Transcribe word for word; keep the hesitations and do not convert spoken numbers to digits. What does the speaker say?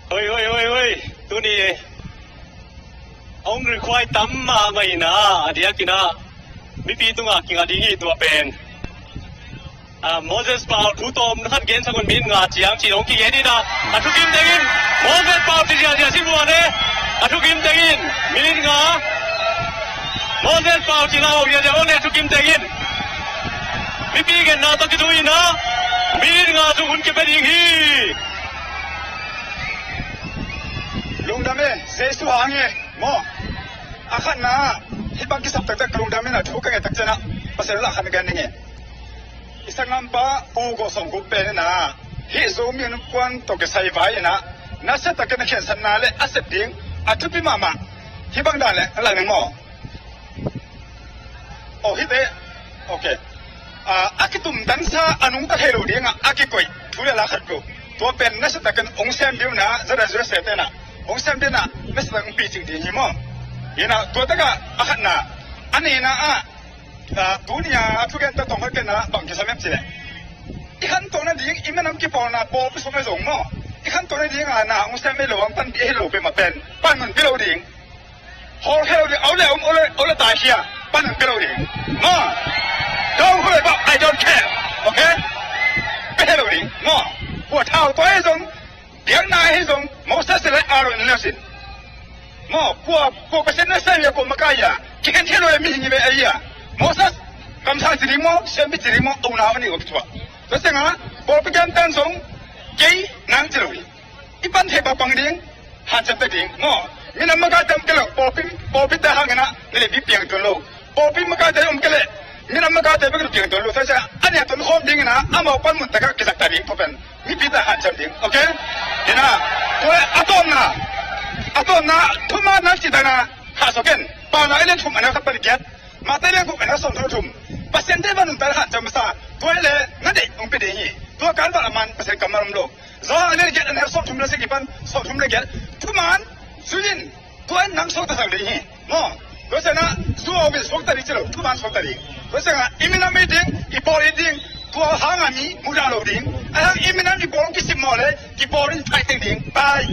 Hoi, hoi, hoi, hoi. Tuni a hong require tam mahmah in ah, a diakin ah mipi tungah kinga ding hi tua pen. Ah, Moses Pau thu tawm khat gen sa kun, minit nga ciang ci-in hong kigen in ah, a thukim tengin Moses Pau ci ziahziah ci buan e. A thukim tengin minit nga. Moses Pau ci na hong ziahziah hong ne a thukim tengin. Mipi genna tawh kituh in ah minit nga sung hun kipia ding hi. Lungdam e, Jesu hang e, maw. A khatna, hih bang kisap taktak lungdam in ah thu ka nget tak ciangin ah Pasian la khat gen ning e. I sanggampa Pu Go Sawm Guk pen in ah hih Zomi Innkuan tawh kisai vai in ah nasia takin a khensatna le a sep ding a thupi mahmah. Hih bang dan le a lak ning maw. Oh, hih te. Ok. Ah, a kitumdansa a nungta thei lo dingah a kikoih thu le la khat ko. Tua pen nasia takin hong sem ding in ah, zada zada se te in ah hong sem ding in ah, nasia takin hong picing ding hi maw. In ah tua takah a khatna. A nihna ah, ah, tuni a a thugente tawh khat ken ah bang kisam hiam cih leh, i khantoh nading i minam kipawlna pawlpi sung ahi zong maw, i khantoh nading a na hong sem hi lo, hong panpih hi lo peuhmah pen panmun pia lo ding. Hawlkhia lo ding, a om le om, a om le, a om le taikhia, panmun pia lo ding. Maw. Don't worry about, I don't care. Ok? Pia hi lo ding. Maw. Kua thau tua hi zong, biakna hi zong, Moses le Aaron in le sin. Maw, kua, kua Pasian na sem hia, kua makai hia, kikhen thei lo e, mihing hi ve ei hia. Moses, kamsang ci ding maw, siampi ci ding maw, a unau a nih uh a kithuah. Tua ciangah pawlpi gente'n zong, kei nang ci lo hi. I pan thei pah pang ding, hanciam ta ding maw. Minam makaite om kei lo, pawlpi, pawlpite hangin ah na le bi piang tuan lo. Pawlpi makaite om kei leh minam makaite bek piang tuan lo. Tua ciangah a nih a tonkhawm dingin ah amau panmun takah kizak ta ding, tua pen mipite hanciam ding. Ok? In ah, tua a tawpna, a tawpna, thuman nang cih dan a hahsuak in. Paunak a lian thum, a neu khat pan giat. Mate lian guk, a neu sawm thum. Pasian deih bang nuntak hanciam masa. Tua hi leh na deih hong pia ding hi. Tua kan bang a man Pasian kammal om lo. Johan a lian giat, a neu sawm thum le sagih pan sawm thum le giat. Thuman zui in. Tua in nang suakta sak ding hi. Maw. Tua ciangah zu a om in suakta ding ci lo, thuman suakta ding. Tua ciangah i minam it ding, i pawl it ding. Tua hangah mi mudah lo ding. A hang i minam i pawl kisim mawh leh i pawl in thaiteng ding. Bye.